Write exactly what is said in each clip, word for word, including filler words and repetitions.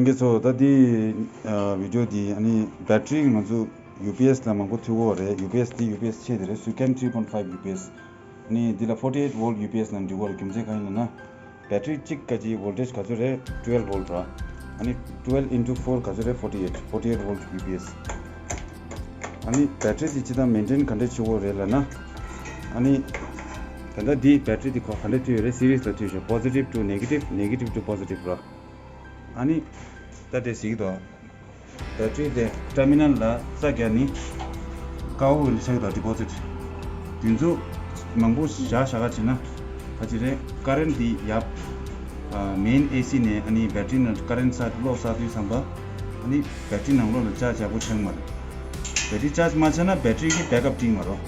ལྷན་རྒྱས་ཚོ། ད་འདི་ཨ་བི་ཌི་ཡོ་འདི་ཨ་ནི་བེ་ཊི་རི་ང་ཚོ་ཡུ་པི་ཨེས་ལ་མང་པོ་མཐུད་ཀྱི་ཡོད་རེད། ཡུ་པི་ཨེས་འདི་ཡུ་པི་ཨེས་ཆེ་དེ་རེད། སུའེ་ཀེམ་three point five ཡུ་པི་ཨེས། ཨ་ནི་འདི་ལ་forty eight volt ཡུ་པི་ཨེས་ལ་འདི་བོར། རྒྱུ་མཚན་གང་ཡིན་ལབ་ན། བེ་ཊི་རི་གཅིག་ག་ཅིག་ཝོལ་ཊེཇ་ག་ཚོད་རེད། twelve volt ར། ཨ་ནི་twelve into four ག་ཚོད་རེད། forty eight, forty eight volt ཡུ་པི་ཨེས། ཨ་ནི་བེ་ཊི་རི་འདི་སྤྱིར་བཏང་མེན་ཊེན་ག་འདྲས་བྱེད་དགོས་རེད་ལབ་ན། ཨ་ནི་ད་ལྟ་འདི་བེ་ཊི་རི་འདི་ཁོ་ག་འདྲས་མཐུད་ཡོད་རེད། སི་རི་ཡས་ལ་མཐུད་ཤག positive to negative, negative to positive ར། ཨ་ནི་ད་དེ་གཟིགས་དང་། བེ་ཊི་རི་དེ་ཊར་མི་ནལ་ལ་རྩ་རྒྱག་ནི་དཀར་པོ་འདི་ཆགས་དང་ཌི་པོ་ཟིཊ། དེ་ཚོ་མང་པོ་བཞག་བཞག་ག་བྱས་ན། ག་ཅི་རེད། ཀ་རེན་འདི་ཡབ་མེན་ཨེ་སི་ནས་ཨ་ནི་བེ་ཊི་རི་ནང་ཀ་རེན་ས་གློག་བསགས་དུས་ཙམ་པ། ཨ་ནི་བེ་ཊི་རི་ནང་ལོགས་ལ་ཅར་ཇི་ཡག་པོ་ཆགས་མ་རེད། བེ་ཊི་རི་ཅར་ཇི་མ་ཆགས་ན་བེ་ཊི་རི་གི་བེག་ཨབ་སྤྲད་མ་རེད།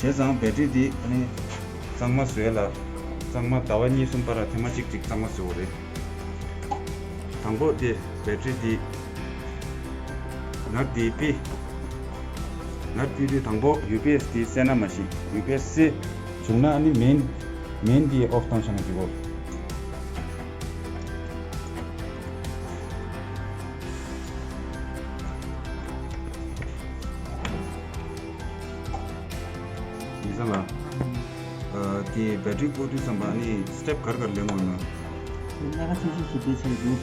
བྱས་ཙང་བེ་ཊི་རི་འདི་ཨ་ནི་གཙང་མ་བཟོས་ལ། གཙང་མ་ཟླ་བ་གཉིས་གསུམ་བར་ལ་ཐེངས་མ་གཅིག་གཅིག་གཙང་མ་བཟོ་དགོས་རེད། དང་པོ་དེ་བེ་ཊི་རི་དེ་ནད་དེ་ཕི། ནད་ཕི་དུས་དང་པོ་ཡུ་པི་ཨེས་དེ་སེལ་ན་མ་ཤི། ཡུ་པི་ཨེས་སེལ་བྱུང་ན་ཨ་ནི་མེན་མེན་དེ་ཨོཕ་བཏང་བཞག་ན་འགྲིག་གོ། ཡིན་ས་ལ། ཨ། དེ་བེ་ཊི་རི་བཀོལ་དུས་ཙམ་པ་ཨ་ནི་སི་ཊེབ་ག་རེ་ག་རེ་ལེན་དགོས་ན། དེ་སྣ་ཁ་ཆུང་ཆུང་ཞིག་བེད་སྤྱད་འདུག་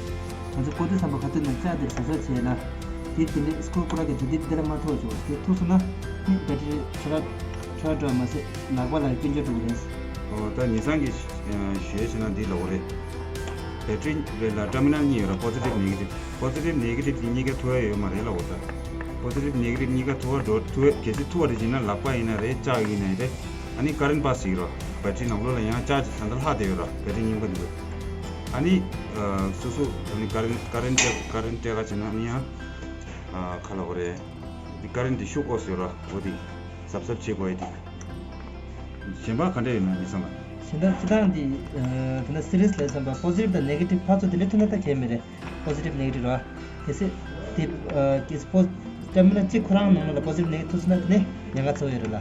ང་ཚོ་བཀོལ་དུས་ཙམ་པ་ག་དུས་ནས་ལྕགས་དེར་བཟོ་ཚོད་བྱས་ན། དེ་དེ་འདྲའི་སྐུ་ཁོ་རང་གི་འདི་འདི་འདི་ལ་མ་ཐུག་བྱུང་། དེ་ཐུག་སོང་ན་ནི་བེ་ཊི་རི་འཕྲོ་བརླག་འཕྲོ་བརླག་འགྲོ་བ་མ་ཟད་ལག་པ་ལ་སྐྱོན་བརྗོད་འགྲོ་གི་རེད། ཨོ། ད་ཉི་ཚང་གི་ཞུ་ཡས་བྱས་ན་འདི་ལབ་དགོས་རེད། བེ་ཊི་རི་རེད་ལ་ཊར་མི་ནལ་གཉིས་ཡོད་ར། པོ་ཟི་ཊིབ་ནེ་གེ་ཊིབ། པོ་ཟི་ཊིབ་ནེ་གེ་ཊིབ་དེ་གཉིས་ཀ་ཐུག་ཡ་ཡོད་མ་རེད་ལབ་དགོས། ད་པོ་ཟི་ཊིབ་ནེ་གེ་ཊིབ་གཉིས་ཀ་ཐུག་པ་འགྲོ་ཐུག་པ་གལ་སྲིད་ཐུག་པ་རེད་ཅེ་ན། ལག་པ་ཡིན་ན་རེད། ལྕགས་ཡིན་ན་རེད། ཨ་ནི་ཀ་རེན་པ་སི་ཡིན་རོ། བེ་ཊི་རི་ནང་ལོགས་ལ་ཡང་ལྕགས་ཅིག་ད་ལྟ་ལྷག་བསྡད་ཡོད་རོ། བེ་ཊི་རི་རྙིང་པ་འདི་ཚོ། ཨ་ནི་ཨ་སོ་སོ་ཨ་ནི་ཀ་རེན་ཀ་རེན་སྤྲད་ཀ་རེན་སྤྲད་ཀ་བྱེད་ན་ཨ་ནི་ཡང་ཨ་ག་ལབ་དགོས་རེད། འདི་ཀ་རེན་འདི་ཤུགས་ཨོ་ཟེར་རོ། འོ་དེ་གཟབ་གཟབ་བྱེད་དགོས་ཡ་དེ། གཞན་པ་ག་འདྲ་ཡོད་ན་མི་ཚང་ལ། གཞན་དག་སྤྱིར་བཏང་འདི་ཨ་དེ་ན་སི་རི་ཡས་ལ་བསམ་པ་པོ་ཟི་ཊིབ་དང་ནེ་གེ་ཊིབ་ཕར་ཚུར་དེ་འདྲ་ཐུག་ན་ད་གལ་མི་རེད། པོ་ཟི་ཊིབ་ནེ་གེ་ཊིབ་རོ། གལ་སྲིད་དེ་ཨ་གལ་སྲིད་པོ་ཊར་མི་ནལ་གཅིག་ཁོ་རང་ནང་ལ་པོ་ཟི་ཊིབ་ནེ་གེ་ཊིབ་ཐུག་སོང་ན་དེ་ནས་ཉེན་ཁ་ཚ་པོ་ཡོད་རེད་ལ།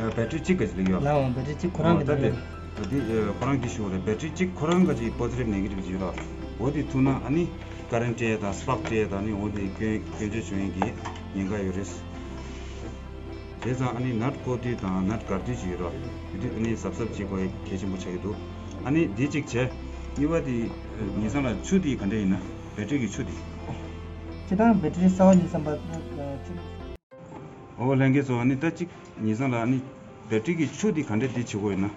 ཨ་བེ་ཊི་རི་གཅིག་ག་ཅིག་ལ་ཡོད། ལའང་བེ་ཊི་རི་གཅིག་ཁོ་རང་གི་ཨོ་ད་ནང་དེ་ལ། ད་དེ་ཨ་ཁོ་རང་གིས་ཞུ་བ་རེད། བེ་ཊི་རི་གཅིག་ཁོ་རང་ག་ཅིག་པོ་ཟི་ཊིབ་ནེ་གེ་ཊིབ་ཅིག་ཡོད་ར། འོ་དེ་ཐུག་ན་ཨ་ནི་ཀ་རེན་སྤྲད་དང་སི་པརྐ་སྤྲད་དང་ནི་འོ་དེ་སྐྱོན་སྐྱོན་བརྗོད་བྱུང་ཡས་ཀྱི་ཉེན་ཁ་ཡོད་རེད། བྱས་ཙང་ཨ་ནི་ནཊ་བཀོལ་དུས་དང་ནཊ་བཀར་དུས་ཅིག་ཡོད་ར། དེ་དུས་ཨ་ནི་གཟབ་གཟབ་བྱེད་དགོས་ཡ་གལ་ཆེན་པོ་ཆགས་ཀྱི་འདུག་ཨ་ནི་འདི་གཅིག་བྱས། གཉིས་པ་དེ་ཉི་ཚང་ལ་ཆུ་དེ་ག་འདྲ་ཡིན་ན། བེ་ཊི་རི་གི་ཆུ་དེ། སྤྱིར་བཏང་བེ་ཊི་རི་གསར་པ་ཉིད་བསམ་པ་ཆུ། ཨོ་ལྷན་རྒྱས་ཚོ། ཨ་ནི་ད་གཅིག་ཉི་ཚང་ལ་ཨ་ནི་བེ་ཊི་རི་གི་ཆུ་དེ་ག་འདྲ་དེ་བྱེད་དགོས་ཡིན་ན།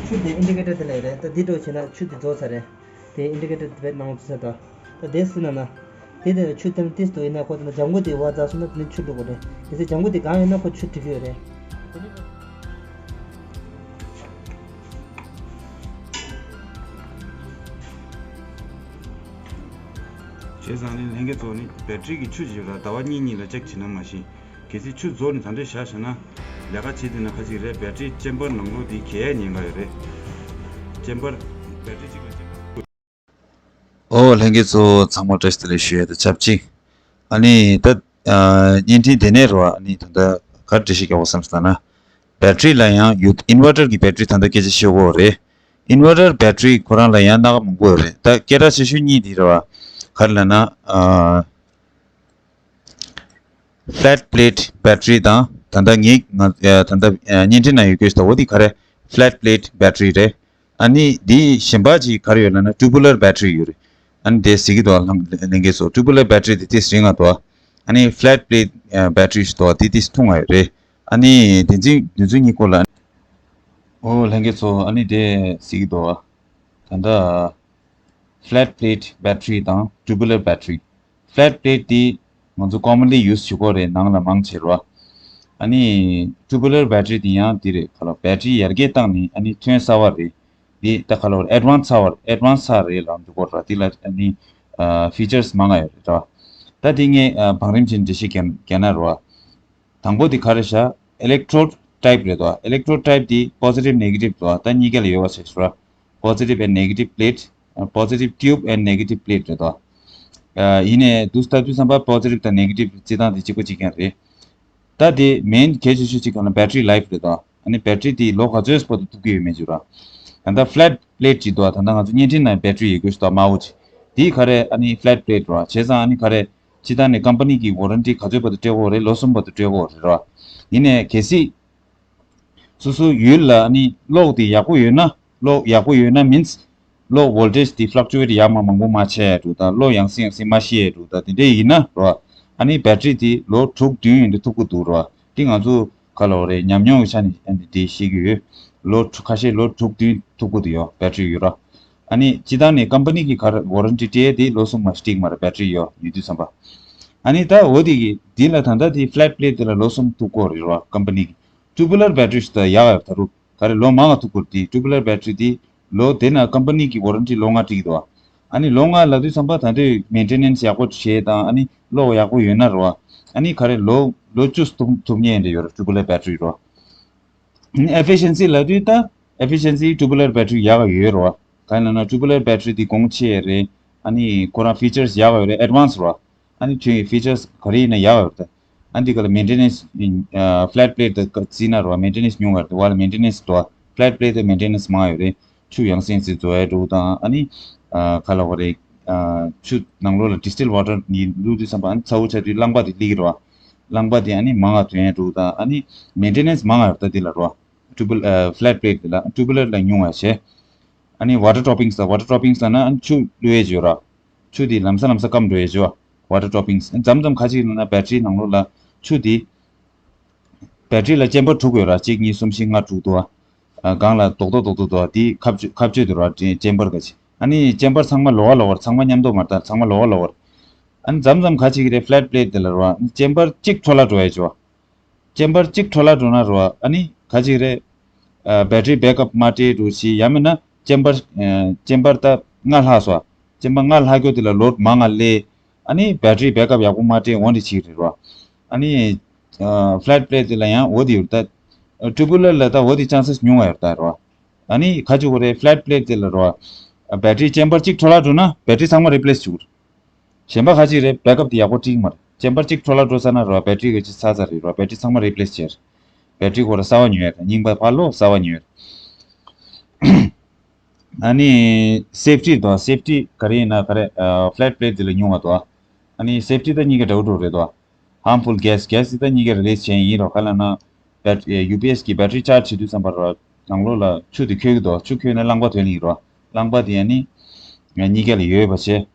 ཆུ་དེ་ཨིན་ཌི་ཀེ་ཊར་དེ་ལ་ཡོད་རེད། ད་འདི་འགྲོ་བྱས་ན་ཆུ་དེ་རྫོགས་ཚར་རེད། དེ་ཨིན་ཌི་ཀེ་ཊར་དེ་བེད་ནང་ཚུད་ཚར་དང་། ད་དེ་སྲིད་ན་ན། དེ་དེ་ཆུ་དེ་ཏིས་དུ་ཡིན་ན་ཁོ་དེ་ན་ལྗང་གུ་དེ་བ་རྫ་སོང་ན་དེ་ནི་ཆུ་བླུག་དགོས་རེད། དེ་ཚེ་ལྗང་གུ་དེ་གང་ཡིན་ན་ཁོ་ཆུ་འཐུང་གི་ཡོད་རེད། བྱས་ཙང་ནི་ལྷན་རྒྱས་ཚོ་ནི་བེ་ཊི་རི་གི་ཆུ་ཅིག་ཡོད་ར། ཟླ་བ་གཉིས་གཉིས་ལ་ཅེག་བྱེད་ན་མ་གཞི། གལ་སྲིད་ཆུ་རྫོགས་ནས་ད་འདྲས་བཞག་བཞག་ན། ལས་ཀ་བྱེད་དུས་ན་ཁ་ཅིག་རེད། བེ་ཊི་རི་ཅེམ་པར་ནང་ལོགས་དེ་གས་ཉེན་ཁ་ཡོད་རེད། ཅེམ་པར་བེ་ཊི་རི་གཅིག་ལ་ཅེམ་པར། ཨོ་ལྷན་རྒྱས་ཚོ་ཚང་མ་བཀྲ་ཤིས་བདེ་ལེགས་ཞུ་ཡ་དང་ཆབས་ཅིག་ཨ་ནི་ད་ཨ་བརྙན་འཕྲིན་དེ་ནས་རོ། ཨ་ནི་ད་ལྟ་ག་རེ་འགྲེལ་བཤད་རྒྱག་དགོས་བསམ་སོང་ན། བེ་ཊི་རི་ལ་ཡང་ཡོད། ཨིན་ཝར་ཊར་གྱི་བེ་ཊི་རི་ད་ལྟ་སྐད་ཆ་བཤད་དགོས་རེད། ཨིན་ཝར་ཊར་བེ་ཊི་རི་ཁོ་རང་ལ་ཡང་སྣ་ཁ་མང་པོ་ཡོད་རེད། ད་སྐད་གྲགས་ཆེ་ཤོས་གཉིས་དེ་རེད་བ། ག་རེ་ལབ་ན་ཨ། ཕ་ལེ་ཊི་པི་ལེ་ཊི་བེ་ཊི་རི་དང་། ད་ལྟ་ངས་ང་ད་ལྟ་བརྙན་འཕྲིན་ནང་ཡོད་རྒྱུ་ཞིག་ད། འོ་དེ་ག་རེ། ཕ་ལེ་ཊི་པི་ལེ་ཊི་བེ་ཊི་རི་རེད། ཨ་ནི་དེ་གཞན་པ་ཅིག་ག་རེ་ཡོད་ལབ་ན་ཊུ་པུ་ལར་བེ་ཊི་རི་ཡོད་རེད། ཨ་ནི་དེ་གཟིགས་ཀྱི་འདུག་ལྷན་རྒྱས་ཚོ། ཊུ་པུ་ལར་བེ་ཊི་རི་དེ་ཏིས་རིང་ང་འདུག་ཨ་ནི་ཕ་ལེ་ཊི་པི་ལེ་ཊི་བེ་ཊི་རི་ཞིག་འདུག་དེ་ཏིས་ཐུང་ང་ཡོད་རེད། ཨ་ནི་དེ་ཚོའི་དེ་ཚོའི་གཉིས་སྐོར་ལ། ཨོ་ལྷན་རྒྱས་ཚོ། ཨ་ནི་དེ་གཟིགས་ཀྱི་འདུག་ད་ལྟ། ཕ་ལེ་ཊི་པི་ལེ་ཊི་བེ་ཊི་རི་དང་ཊུ་པུ་ལར་བེ་ཊི་རི། ཕ་ལེ་ཊི་པི་ལེ་ཊི་དེ་ང་ཚོ་ཀོ་མོན་ལི་ཡུ་སི་བྱེད་ཀྱི་ཡོད་རེད། ནང་ལ་མང་ཆེ་རོ། ཨ་ནི་ཊུ་པུ་ལར་བེ་ཊི་རི་དེ་ཡང་དེ་རེད། ག་ལ་བེ་ཊི་རི་ཡར་རྒྱས་བཏང་ནས་ཨ་ནི་ཐོན་གསར་བ་རེད། དེ་ད་ག་ལ་ཨེཌ་ཝན་སི་ཚ་བ་རེད། ཨེཌ་ཝན་སི་ཚ་རེད་ལབ་འདུག་གོ་ར། དེ་ལ་ཨ་ནི་ཕི་ཅར་སི་མང་ང་ཡོད་རེད་ར། ད་དེ་ངས་བང་རིམ་བྱས་འགྲེལ་བཤད་རྒྱག་རྒྱག་ན་རོ། དང་པོ་དེ་ག་རེ་བྱ། ཨི་ལེག་ཊྲོཌ་ཊའིབ་རེད་དོ། ཨི་ལེག་ཊྲོཌ་ཊའིབ་དེ་པོ་ཟི་ཊིབ་ནེ་གེ་ཊིབ་དོ། ད་གཉིས་ཀ་ལ་ཡོད་པ་བྱས་སོ། པོ་ཟི་ཊིབ་ཨེན་ཌི་ནེ་གེ་ཊིབ་པི་ལེ་ཊི། པོ་ཟི་ཊིབ་ཊིའུབ་ཨེན་ཌི་ནེ་གེ་ཊིབ་པི་ལེ་ཊི་རེད་དོ། ཡིན་ནའི་དུས་སྟབས་དུས་ཙམ་པ་པོ་ཟི་ཊིབ་དང་ནེ་གེ་ཊིབ་རྩི་སྟངས་དེ་གཅིག་པ་གཅིག་རྐྱང་རེད། ད་དེ་མེན་གལ་ཆེ་ཤོས་གཅིག་ག་ལ་བེ་ཊི་རི་ལའིཕ་རེད་དོ། ཨ་ནི་བེ་ཊི་རི་དེ་ལོ་ག་ཚོད་བར་དུ་ཐུག་གི་ཡོད་མེད་ཅིག་ར། ད་ལྟ་flat plate ཅིག་འདུག་ད་ལྟ་ང་ཚོ་བརྙན་འཕྲིན་ནང་battery ཡོད་དགོས་ཞིག་འདུག་དམར་པོ་ཅིག་དེའི་ག་རེ་ཨ་ནི་flat plate རེད་བ། བྱས་ཙང་ཨ་ནི་ག་རེ་སྤྱིར་བཏང་ནས་company གི་warranty ག་ཚོད་བར་དུ་སྤྲད་དགོས་རེད། ལོ་གསུམ་བར་དུ་སྤྲད་དགོས་རེད་ར། ཡིན་ནའི་གལ་སྲིད་སོ་སོ་ཡུལ་ལ་ཨ་ནི་གློག་དེ་ཡག་པོ་ཡོད་ན། གློག་ཡག་པོ་ཡོད་ན་means གློག་voltage དེ་fluctuate ཡག་མ་མང་པོ་མ་བྱས་འགྲོ་དང་། གློག་ཡང་སེ་ཡང་སེ་མ་ཤི་ཡས་འགྲོ་དང་དེ་འདྲས་ཡིན་ན་ར། ཨ་ནི་battery དེ་ལོ་དྲུག་བདུན་ཡིན་དུ་ཐུབ་ཀྱི་འདུག་ར། དེ་ང་ཚོ་ག་ལ་བ་རེད། ཉམས་མྱོང་གི་ཆ་ནས་ཨ་ནི་དེ་ཤེས་ཀྱི་ཡོད། ལོ་དྲུག་ཁ་ཤས་ལོ་དྲུག་བདུན་ཐུབ་ཀྱི་འདུག་ཡོད་battery ཡོད་ར། ཨ་ནི་སྤྱིར་བཏང་ནས་company གི་ག་རེ་warranty སྤྲད་དེ་ལོ་གསུམ་མ་ཤི་ཊིག་མ་ར་battery ཡོད་ཡོད་དུས་ཙམ་པ། ཨ་ནི་ད་འོ་དེ་གི་དེ་ལ་ད་ལྟ་དེ་flat plate དེ་ལ་ལོ་གསུམ་ཐུབ་ཀྱི་རེད་ར། company གི་tubular battery ཞིག་ད་ཡག་ཡོད་ད་རུ། ག་རེ་ལོ་མང་ང་ཐུག་གོ་དེ་tubular battery དེ་ལོ་དེ་ན་company གི་warranty ལོ་ལྔ་སྤྲད་ཀྱི་འདུག་ཨ་ནི་ལོ་ལྔ་ལབ་དུས་ཙམ་པ་ད་དུས་maintenance ཡག་པོ་བྱས་དང་ཨ་ནི་གློག་ཡག་པོ་ཡོད་ན་རོ། ཨ་ནི་ག་རེ་ལོ་ལོ་བཅུ་ཐུབ་ཐུབ་ཉེན་འདྲ་ཡོད་ར་tubular battery རོ། ཨ་ནི་efficiency ལབ་དུས་ད་efficiency tubular battery ཡག་ཡོད་རོ། ག་ཡིན་ལབ་ན་tubular battery དེ་གོང་ཆེ་རེད། ཨ་ནི་ཁོ་རང་features ཡག་ཡོད་རེད། advance རོ། ཨ་ནི་ཁྱོད་ཀྱི་features ག་རེ་ཡིན་ན་ཡག་ཡོད་རེད། ཨ་ནི་དེ་ག་ལ་maintenance flat plate དེ་བརྩིས་ན་རོ། maintenance ཉུང་བ་རེད། དེ་བ་ལ་maintenance དོ། flat plate དེ་maintenance མང་ཡོད་རེད། ཆུ་ཡང་སེ་ཡང་སེ་བཟོ་ཡ་འགྲོ་དང་ཨ་ནི་ག་ལ་བ་རེད། ཆུ་ནང་ལོགས་ལ་distilled water ནི་བླུགས་དུས་ཙམ་པ་ཨ་ནི་ཚ་བོ་ཆགས་དུས་རླངས་པ་དེ་སླེབས་ཀྱི་རོ། རླངས་པ་དེ་ཨ་ནི་མང་ང་ཐོན་ཡ་འགྲོ་དང་ཨ་ནི་maintenance མང་ང་ཡོད་རེད། ད་དེ་ལ་རོ། tubular flat plate དེ་ལ་tubular ལ་ཉུང་བ་བྱས། ཨ་ནི་water droppings ལ་water droppings ལ་ན་ཨ་ནི་ཆུ་བླུགས་ཡས་བྱོས་ར། ཆུ་དེ་ལམ་སང་ལམ་སང་སྐམ་འགྲོ་ཡས་བྱོས། water droppings མཚམས་མཚམས་ཁ་ཅིག་ལ་ན་battery ནང་ལོགས་ལ་ཆུ་དེ་battery ལ་chamber དྲུག་ཡོད་ར། གཅིག་གཉིས་གསུམ་བཞི་ལྔ་དྲུག་འདུག་ཨ། སྒང་ལ་རྡོག་རྡོག་རྡོག་རྡོག་འདུག་ཨ། དེ་ཁ་བཅུ་ཁ་བཅུ་འདུག་ར་chamber ག་ཅིག་ཨ་ནི་chamber ཚང་མ་ལོགས་ཀ་ལོགས་ཀ་ར། ཚང་མ་མཉམ་དུ་མ་རེད་ད། ཚང་མ་ལོགས་ཀ་ལོགས་ཀ་ར། ཨ་ནི་མཚམས་མཚམས་ཁ་ཅིག་རེད་flat plate དེ་ལ་ར་chamber གཅིག་འཕྲོ་བརླག་འགྲོ་ཡས་བྱོས། chamber གཅིག་འཕྲོ་བརླག་འགྲོ་ན་རོ། ཨ་ནི་ག་ཅིག་རེད། ཨ་battery backup མ་སྤྲད་འགྲོ་ཞིག་ཡང་མིན་ན་chamber ཨ་chamber ད་ལྔ་ལྷག་སོ། chamber ལྔ་ལྷག་གྱོ་དེ་ལ་load མང་ང་སླེབས། ཨ་ནི་battery backup ཡག་པོ་མ་སྤྲད་འོང་དེ་ཅིག་རེད་རོ། ཨ་ནི་ཨ་flat plate དེ་ལ་ཡང་འོ་དེ་ཡོད་ད། tubular ལ་ད་འོ་དེ་chances ཉུང་བ་ཡོད་ད་རོ། ཨ་ནི་ག་ཅིག་གོ་རེད་flat plate དེ་ལ་རོ། ཨ་battery chamber གཅིག་འཕྲོ་བརླག་འགྲོ་ན་battery ཚང་མ་replace བྱུག་གཞན་པ་ཁ་ཅིག་རེད་backup དེ་ཡག་པོ་སྤྲད་ཀྱི་མ་རེད། chamber གཅིག་འཕྲོ་བརླག་འགྲོ་ས་ན་རོ་battery ག་ཅིག་ཚར་ཚར་རེད་རོ། battery ཚང་མ་replace བྱས་རེད། battery ཁོ་ར་གསར་པ་ཉོས་རེད། རྙིང་པ་ཕར་ལོག་གསར་པ་ཉོས་རེད། ཨ་ནི་safety དོ། safety ག་རེ་ཡིན་ན་ག་རེ་ཨ་flat plate དེ་ལ་ཉུང་བ་དོ། ཨ་ནི་safety ད་གཉིས་ཀ་འདྲ་བོ་འགྲོ་རེད་དོ། harmful gas gas དེ་ད་གཉིས་ཀ་release བྱས་ཡིན་རོ། ག་ལ་ན་bat- ཨེ་UPS གི་battery charge བྱེད་དུས་ཙམ་པ་རོ། ནང་ལོགས་ལ་ཆུ་དེ་འཁོལ་གི་དོ། ཆུ་འཁོལ་ན་རླངས་པ་ཐོན་ཡིན་རོ། རླངས་པ་དེ་ཨ་ནི་གཉིས་ཀ་ལ་ཡོད་པ་བྱས།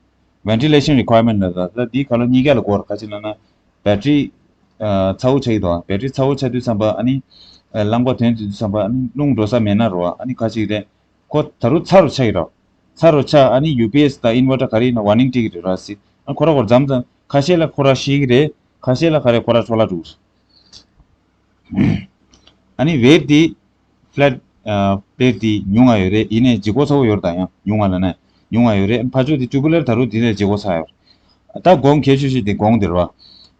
ventilation requirement ལ་ད་ད་འདི་ག་ལ་གཉིས་ཀ་ལ་གོ་ར། ག་ཅི་ལ་ན་battery ཨ་ཚ་བོ་ཆགས་ཀྱི་དོ། battery ཚ་བོ་ཆགས་དུས་ཙམ་པ་ཨ་ནི་ཨ་རླངས་པ་ཐོན་དུས་ཙམ་པ་ཨ་ནི་རླུང་འགྲོ་ས་མེད་ན་རོ། ཨ་ནི་ག་ཅིག་རེད། ཁོ་ད་རུང་ཚ་རུ་ཆགས་ཀྱི་རོ། ཚ་རུ་ཆགས་ཨ་ནི་UPS དང་inverter ག་རེ་ཡིན་ན་warning སྤྲད་ཀྱི་རེད་ར་སི། ཨ་ཁོ་ར་ཁོ་ར་མཚམས་མཚམས་ཁ་ཤས་ལ་ཁོ་ར་ཤི་གི་རེད། ཁ་ཤས་ལ་ག་རེ་ཁོ་ར་འཕྲོ་བརླག་འགྲོ་གི་རེད། ཨ་ནི་weight དེ་flat ཨ་plate དེ་ཉུང་ང་ཡོད་རེད། ཡིན་ནའི་ལྗིད་ཁོག་ཚ་བོ་ཡོད་རེད་ད། ཡང་ཉུང་ང་ལ་ན་ཉུང་ང་ཡོད་རེད། ཕར་ཕྱོགས་དེ་tubular ད་རུང་དེ་ལས་ལྗིད་ཁོག་ཚ་ཡོད་རེད། ད་གོང་ཁྱད་ཆོས་ཤིག་དེ་གོང་དེ་རེད་བ།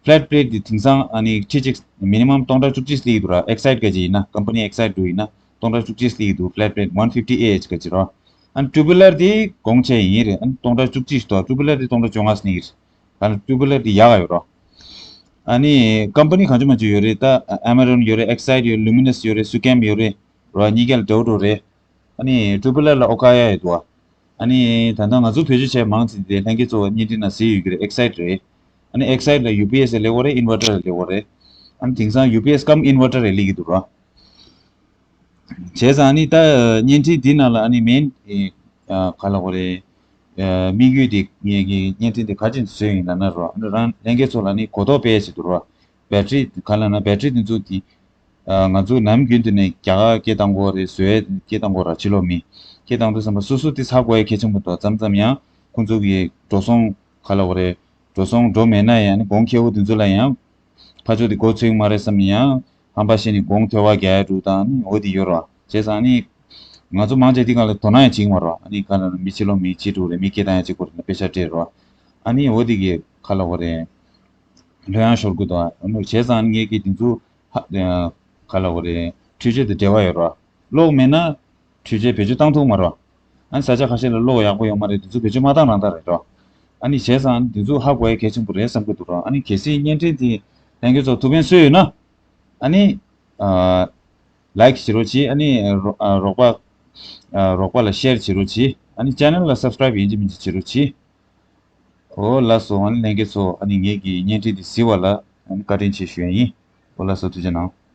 flat plate དེ་དེང་སང་ཨ་ནི་ཁྲི་གཅིག minimum སྟོང་ཕྲག་བཅུ་གཅིག་སླེབས་ཀྱི་འདུག་ར། Exide ག་ཅིག་ཡིན་ན་company Exide འདུག་ཡིན་ན་སྟོང་ཕྲག་བཅུ་གཅིག་སླེབས་ཀྱི་འདུག flat plate one fifty A H ག་ཅིག་ར། ཨ་ནི་tubular དེ་གོང་ཆེ་ཡིན་རེད། ཨ་ནི་སྟོང་ཕྲག་བཅུ་གཅིག་ཞིག་འདུག tubular དེ་སྟོང་ཕྲག་བཅོ་ལྔ་སླེབས་ཀྱི་རེད། ད་ནི་tubular དེ་ཡག་ག་ཡོད་རོ། ཨ་ནི་company གང་བྱུང་མང་བྱུང་ཡོད་རེད་ད། Amaron ཡོད་རེད། Exide ཡོད། Luminous ཡོད་རེད། Sucam ཡོད་རེད། རོ་གཉིས་ཀ་ལ་འདྲ་བོ་འདྲ་བོ་རེད། ཨ་ནི་tubular ལ་Okaya ཡོད་འདུག་ཨ་ནི་ད་ལྟ་ང་ཚོ་བེད་སྤྱོད་བྱས་མང་ཙམ་དེ་ལྷན་རྒྱས་ཚོ་བརྙན་འཕྲིན་ནང་གཟིགས་ཡོད་ཀྱི་རེད། Exide རེད། ཨ་ནི་Exide ལ་UPS ལ་སླེབས་ཀྱི་རེད། inverter ལ་སླེབས་ཀྱི་རེད། ཨ་ནི་དེང་སང་UPS cum inverter རེད་སླེབས་ཀྱི་འདུག་རོ། བྱས་ཙང་ཨ་ནི་ད་བརྙན་འཕྲིན་འདི་ནང་ལ་ཨ་ནི་main ག་ལ་གོ་རེ་དམིགས་ཡུལ་དེ་ངེད་ཀྱི་བརྙན་འཕྲིན་དེ་ག་ཅིག་བཟོས་ཡིན་ལབ་ན་རོ། ཨ་ནི་རང་ལྷན་རྒྱས་ཚོ་ལ་ཨ་ནི་གོ་རྟོགས་སྤེལ་བྱེད་དུ་རོ། battery ག་ལ་ན་battery དེ་ཚོ་དེ་ང་ཚོ་ནམ་རྒྱུན་དུ་ནས་རྒྱ་གར་སྐད་བཏང་གོ་རེ། བཟོས་སྐད་བཏང་གོ་ར་ཕྱི་ལོགས་མི་སྐད་བཏང་དུས་ཙམ་པ་སོ་སོ་དེ་ཚ་དགོས་ཡ་གལ་ཆེན་པོ་འདུག་མཚམས་མཚམས་ཡང་ཁོང་ཚོ་གི་འགྲོ་སོང་ག་ལ་གོ་རེ་འགྲོ་སོང་འགྲོ་མེད་ན་ཡང་ནི་གོང་ཁེ་པོ་དེ་ཚོ་ལ་ཡང་ཕར་ཕྱོགས་དེ་མགོ་ཚོས་ཀྱི་མ་རེད་བསམ་ཡང་ཧམ་པ་བཤད་ནས་གོང་ཐོལ་བ་རྒྱག་ཡ་འདྲ་བོ་དང་ནི་འོ་དེ་ཡོད་རེད་བ། བྱས་ཙང་ནི་ང་ཚོ་མང་ཆེ་དེ་ག་ལ་དོ་སྣང་ཡང་བྱེད་ཀྱི་མ་རེད་བ། ཨ་ནི་ག་ལ་མི་ཕྱི་ལོགས་མི་ཕྱི་དྲུག་རེད། མི་སྐད་བཏང་ཡ་གཅིག་པོ་རེད་ན་དཔེ་ཆ་སྤྲད་རེད་བ། ཨ་ནི་འོ་དེ་གི་ག་ལ་གོ་རེ་ལྷོད་ཡངས་ཤོར་གི་འདུག་ཨ་ནི་བྱས་ཙང་ངེད་ཀྱི་དེ་ཚོ་ཧ་ག་ལ་གོ་རེ་འཕྲུལ་ཆས་དང་འབྲེལ་བ་ཡོད་རེད་བ། གློག་མེད་ན་འཕྲུལ་ཆས་བེད་སྤྱོད་བཏང་ཐུབ་མ་རེད། ཨ་ནི་ས་ཆ་ཁ་ཤས་ལ་གློག་ཡག་པོ་ཡོད་མ་རེད། དེ་ཚོ་བེད་སྤྱོད་མ་བཏང་རང་བཏང་རེད་རོ། ཨ་ནི་བྱས་ཙང་དེ་ཚོ་ཧ་གོ་ཡ་གལ་ཆེན་པོ་རེད་བསམ་གྱི་འདུག་རོ། ཨ་ནི་གལ་སྲིད་བརྙན་འཕྲིན་དེ་ལྷན་རྒྱས་ཚོ་ཐུགས་ཕན་གསོས་ཡོད་ན་ཨ་ནི་ཨ་like བྱེད་རོགས་གྱིས། ཨ་ནི་རོ་ཨ་རོགས་པ་ ཨ་རོགས་པ་ལ་ཤེར་བྱེད་རོགས་གྱིས། ཨ་ནི་ཅེ་ནལ་ལ་སབ་སི་ཀ་རེབ་ཡིན་གཅིག་མིན་གཅིག་བྱེད་རོགས་གྱིས། ཨོ་ལགས་སོ། ཨ་ནི་ལྷན་རྒྱས་ཚོ། ཨ་ནི་ངེད་ཀྱི་བརྙན་འཕྲིན་འདི་གཟིགས་པ་ལ་ཨ་ནི་བཀའ་དྲིན་ཆེ་ཞུ་ཡ་ཡིན། ཨོ་ལགས་སོ། ཐུགས་རྗེ་གནང་།